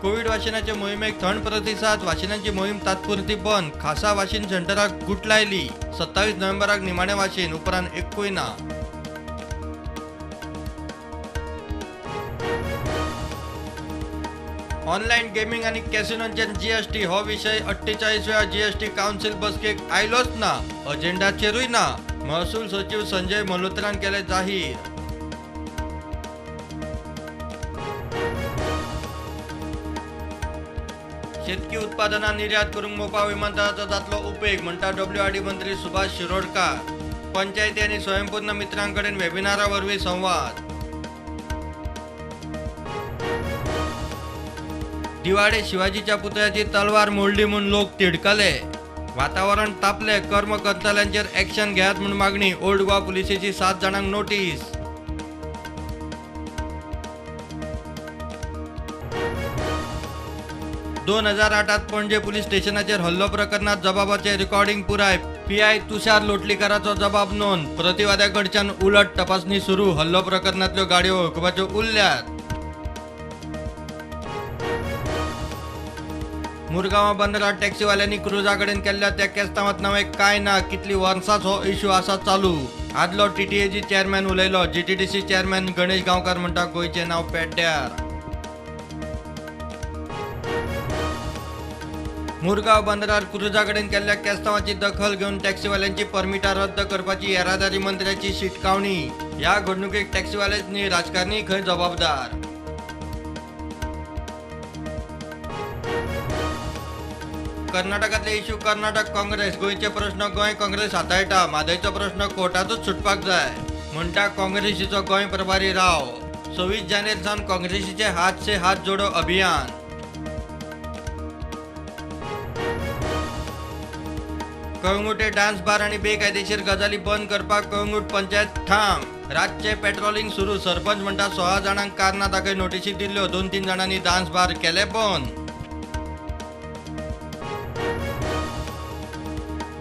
Covid वाशिनाचे मोहिमेक थंड प्रतिसाद. वाशिनांची मोहीम तात्पुरती बंद. खासा वाशीन सेंटराक गुटलायली. 27 नोव्हेंबराक निमाणे वाशीन, उपरांत एक्कूय ना. ऑनलायन गेमिंग आनी कॅसिनोंचेर जीएसटी हो विशय 48व्या जीएसटी कावन्सिल बसकेक आयलोच ना, अजेंडाचेरूय ना. महसूल सचिव संजय मल्होत्रान केले जाहीर. शेतकी उत्पादनां निर्यात करूंक मोपा विमानतळाचो जातलो उपेग, म्हणटा डब्ल्यूआरडी मंत्री सुभाष शिरोडकार. पंचायती आनी स्वयंपूर्ण मित्रां कडेन वेबिनारा वरवीं संवाद. दिवाडे शिवाजीच्या पुतळ्याची तलवार मोडली म्हूण लोक तिडकले. वातावरण तापले. कर्म करतल्यांचेर एक्शन घेयात म्हूण मागणी. ओल्ड गोवा पुलिसेची 7 जाणांक नोटीस. 2008 पणजे पुलीस स्टेशनाचेर हल्लो प्रकरणात जबाबाचे रिकॉर्डिंग पुराय. पीआय तुषार लोटलीकराचो जबाब नोंद. प्रतिवाद्या कडच्यान उलट तपासणी सुरू. हल्लो प्रकरणांतल्यो गाडयो वळखुपाच्यो उरल्यात. मुरगांव बंदरात टॅक्सीवाल्यांनी क्रुजा कडेन केल्ल्या त्या केस्तांवांत नवें कांय ना. कितली वर्सांच हो इश्यू आसा चालू. आदलो टीटीएजी चेअरमॅन उलयलो. जीटीडीसी चेअरमॅन गणेश गांवकार म्हणटा गोंयचें नांव पेड्ड्यार. मुरगांव बंदरार क्रुजा कडेन केल्ल्या केस्तांवाची दखल घेवन टॅक्सीवाल्यांची परमिटां रद्द करपाची येरादारी मंत्र्याची शिटकावणी. ह्या घडणुकेक टॅक्सीवालेच न्ही, राजकारणी खंय जबाबदार. कर्नाटकांतले इश्यू कर्नाटक काँग्रेस, गोंयचे प्रश्न गोंय काँग्रेस हाताळटा. म्हादयचो प्रश्न कोर्टांतूच सुटपाक जाय, म्हणटा काँग्रेसीचो गोंय प्रभारी राव. 26 जानेर सावन काँग्रेसीचे हात से हात जोडो अभियान. कळंगूटे डान्स बार आनी बेकायदेशीर गजाली बंद करपाक कळंगूट पंचायत ठाम. रातचे पेट्रोलिंग सुरू. सरपंच म्हणटा 16 जाणांक कारणां दाखय नोटिशी दिल्ल्यो. 2-3 जाणांनी डान्स बार केले बंद.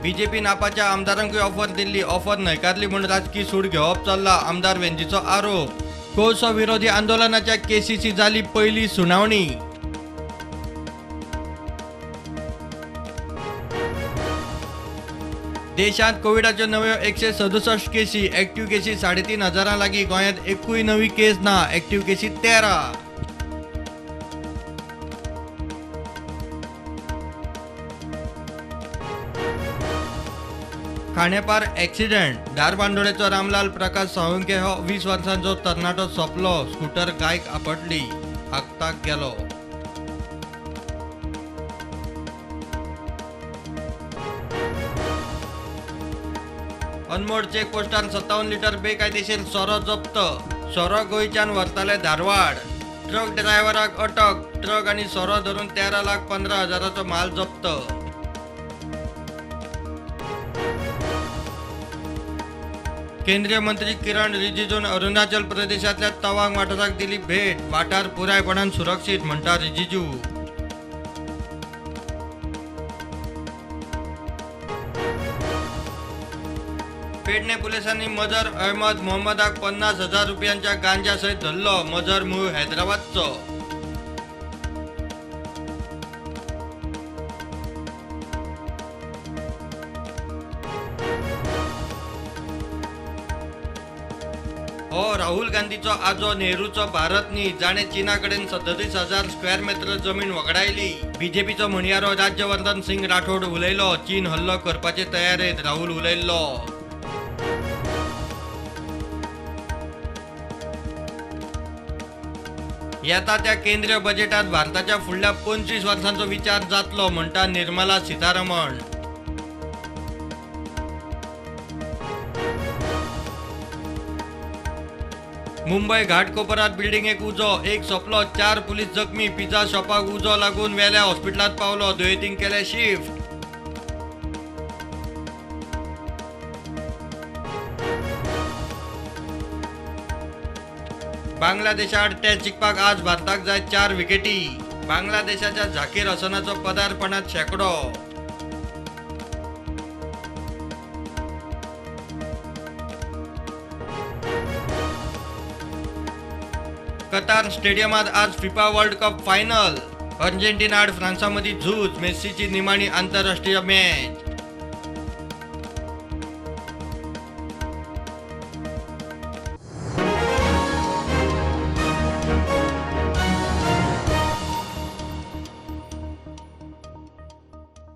बीजेपीन आपाच्या आमदारांकूय ऑफर दिल्ली. ऑफर न्हयकारली म्हूण राजकी सूड घेवप चल्ला, आमदार वेंजीचो आरोप. कोळसो विरोधी आंदोलनाच्या केसीची जाली पयली सुनावणी. देशांत कोविडाच्यो नव्यो 167 केसी, एक्टिव्ह केसी 3,500 लागीं. गोंयांत एकूय नवी केस ना, एक्टिव्ह केसी 13. खांडेपार एक्सिडेंट. धारबांदोडेचो रामलाल प्रकाश साळुंके हो 20 वर्सांचो तरणाटो सोंपलो. स्कूटर गायक आपटली, आगताक गेलो. अनमोड चेकपोस्टार 57 लिटर बेकायदेशीर सोरो जप्त. सोरो गोंयच्यान व्हरताले धारवाड. ट्रक ड्रायव्हराक अटक. ट्रक आनी सोरो धरून 13,15,000 माल जप्त. केंद्रीय मंत्री किरण रिजिजून अरुणाचल प्रदेशांतल्या तवांग वाठाराक दिली भेट. वाठार पुरायपणान सुरक्षीत, म्हणटा रिजिजू. पेडणे पुलिसांनी मजर अहमद मोहम्मदाक 50,000 रुपयांच्या गांजा सयत धरलो. मजर मूळ हैदराबादचो. हो राहुल गांधीचो आजो नेहरूचो भारत न्ही, जाणें चीना कडेन 37,000 स्क्वेअर मेत्र जमीन वगडायली. बीजेपीचो म्हणयारो राज्यवर्धन सिंग राठोड उलयलो. चीन हल्लो करपाचे तयारेंत, राहुल उलयल्लो. येता त्या केंद्रीय बजेटात भारताच्या फुडल्या 25 वर्सांचो विचार जातलो, म्हणटा निर्मला सीतारमण. मुंबय घाटकोपरात बिल्डिंगेक उजो, एक सोंपलो, 4 पुलीस जखमी. पिझ्झा शॉपाक उजो लागून वेल्या हॉस्पिटलांत पावलो. दुयेंतींक केले शिफ्ट. बांगलादेशा आड टॅस्ट जिखपाक आज भारताक जाय 4 विकेटी. बांगलादेशाच्या झाकीर हसनाचो पदार्पणात शेंकडो. कतार स्टेडियमात आज FIFA world cup final. Argentina आड फ्रांसा मदीं झूज, मेस्सीची निमाणी आंतरराष्ट्रीय मॅच.